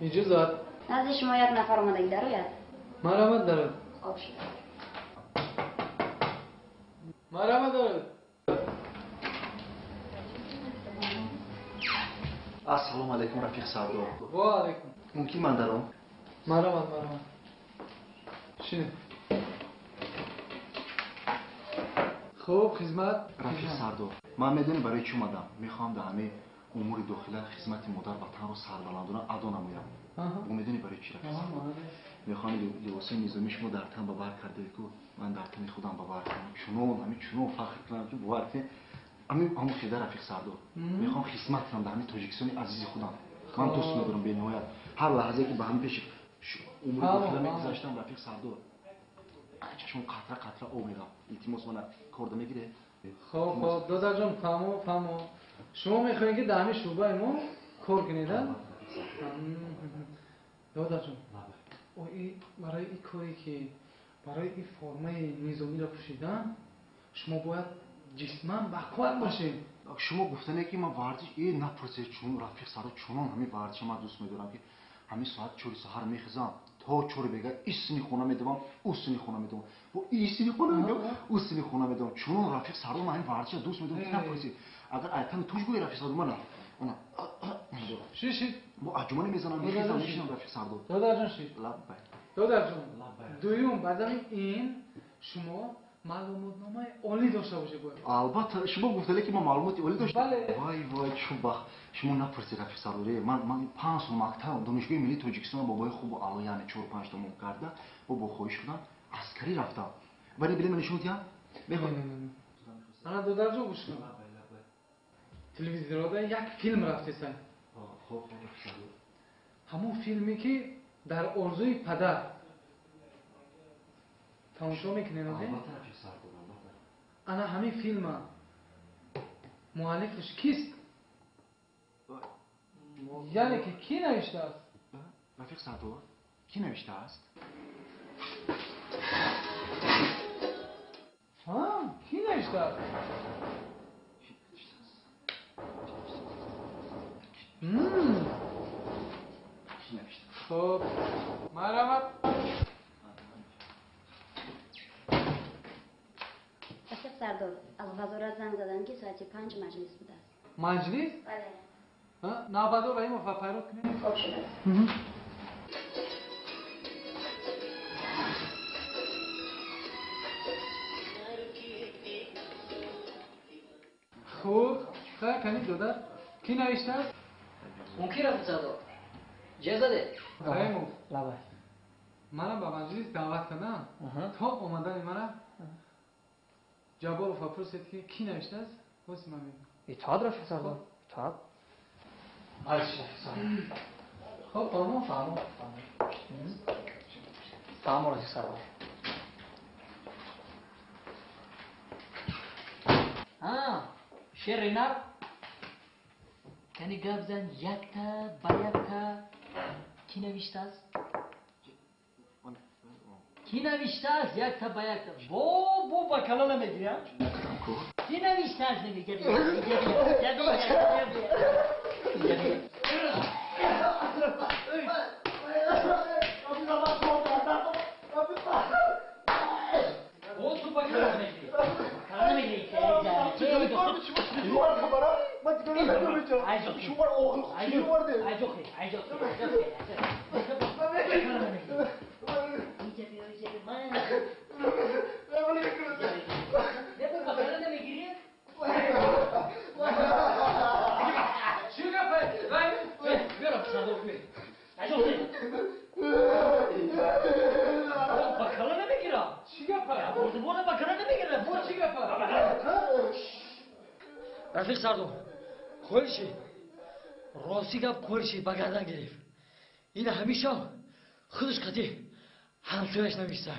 Иҷозат. Назди шумо як нафар омадаги дарояд. Марҳамат дарояд. Хоб шуд. Марҳамат дарояд. Ассалому алайкум, Рафиқ Сардор. Ва алайкум. Мумкин ман даром? Марҳамат, марҳамат. Шинед. Хуб, хизмат. Рафиқ Сардор, ман медонем барои чӣ омадам. Мехоҳам дар ҳамаи умури дохила хизмати модар ватанро сарбаландона адо намоям. Бо медонӣ барои чӣ, Рафиқ Сардор? Мехоҳам либосҳои низомии шумо дар тан ба бар кардаед ку ман дар тани худам ба бар кунам. Чунон, ҳамин чунон фахр кунам ки бовар кунед, ҳамин ҳамон хеда Рафиқ Сардор. Мехоҳам хизмат кунам дар ҳамин Тоҷикистони азизи худам. Ман дӯст медорам бениҳоят. Ҳар лаҳзае ки ба ҳамин пеши умури дохила мегузаштам, Рафиқ Сардор, чашмам қатра қатра об мерафт. Илтимос, мана корда мегире? Хоб, хоб, додарҷон, фаҳмо, фаҳмо. Шумо мехоҳед ки дар ҳамин шӯъбаи мо кор кунед, а? Додарҷон, барои ин коре ки барои ин формаи низомиро пӯшидан шумо бояд ҷисман бақувват бошед. Шумо гуфтане ки ман варзиш напурсед, чун Рафиқ Сардор, чунон ҳамин варзиша ман дӯст медорам ки ҳамин соат 4 саҳар мехезам, то 4 бега ин сини хона медавам, ӯ сини хона медавам, бо ин сини хона медавам, ӯ сини хона медавам. Чунон Рафиқ Сардор, ман ҳамин варзиша дӯст медорам ки напурсед. Агар айтани туш гӯи Рафиқ Сардор, мана ана ши ши бо аҷумане мезанам, мехезам, мешинам Рафиқ Сардор. Додарҷон, ши. Лаббай. Додарҷон, дуюм баъд ин шумо маълумотномаи олӣ дошта бошед бояд. Албатта, шумо гуфтале ки ман маълумоти олӣ дошта. Бале. Вай вай, чун бахт. Шумо напурсед Рафиқ Сардор, ман 5 сол мактаб, Донишгоҳи миллии Тоҷикистон бобои хубу аъло, яъне 4-5 тамом карда, бо хоҳиш худам аскарӣ рафтам. Вале биле ман нишон диҳам? Мехоҳам. Ана додарҷон, гӯш кун. Телевизорда як филм рафтесан. Хоб, Рафиқ Сардор. Ҳамон филме ки дар орзуи падар тамошо мекунед, Албатта, Рафиқ Сардор, албатта. Ана ҳамин филма муаллифаш кист? Яъне ки кӣ навиштааст? Рафиқ Сардор, кӣ навиштааст? Ҳа, кӣ навиштааст? Кӣ навиштааст? Хоб, марҳамат. Рафиқ Сардор, аз вазорат занг заданд ки соати 5 маҷлис будааст. Маҷлис? Бале. Навбадор Раҳимов ва пайрод кунед. Хоб шудааст. Хуб, хайр канид додар. Кӣ навиштааст? Мумкин Рафиқ Сардор. Ҷезаде. Раҳимов. Лабай. Мана ба маҷлис даъват кардам. То омадани мана Ҷабборов пурсид ки кӣ навиштааст? Боз ман мегӯям. Итоат, Рафиқ Сардор. Итоат. Маҷлис, Рафиқ Сардор. Хоб, фаҳмо? Фаҳмо, фаҳмо. Фаҳмо, Рафиқ Сардор. Шери наб. Кани гап зан якта ба якта кӣ навиштааст? Кӣ навиштааст якта ба якта? Бо бо ба кала намегирӣ, а? Кӣ навиштааст намегирӣ? Бо ту ба кала намегирӣ. Кала намегирӣ. Рафиқ Сардор, қӯлши, рости гап қӯлши ба гардан гирифт. Ин ҳамеша худаш қатӣ ҳамсояш нависта.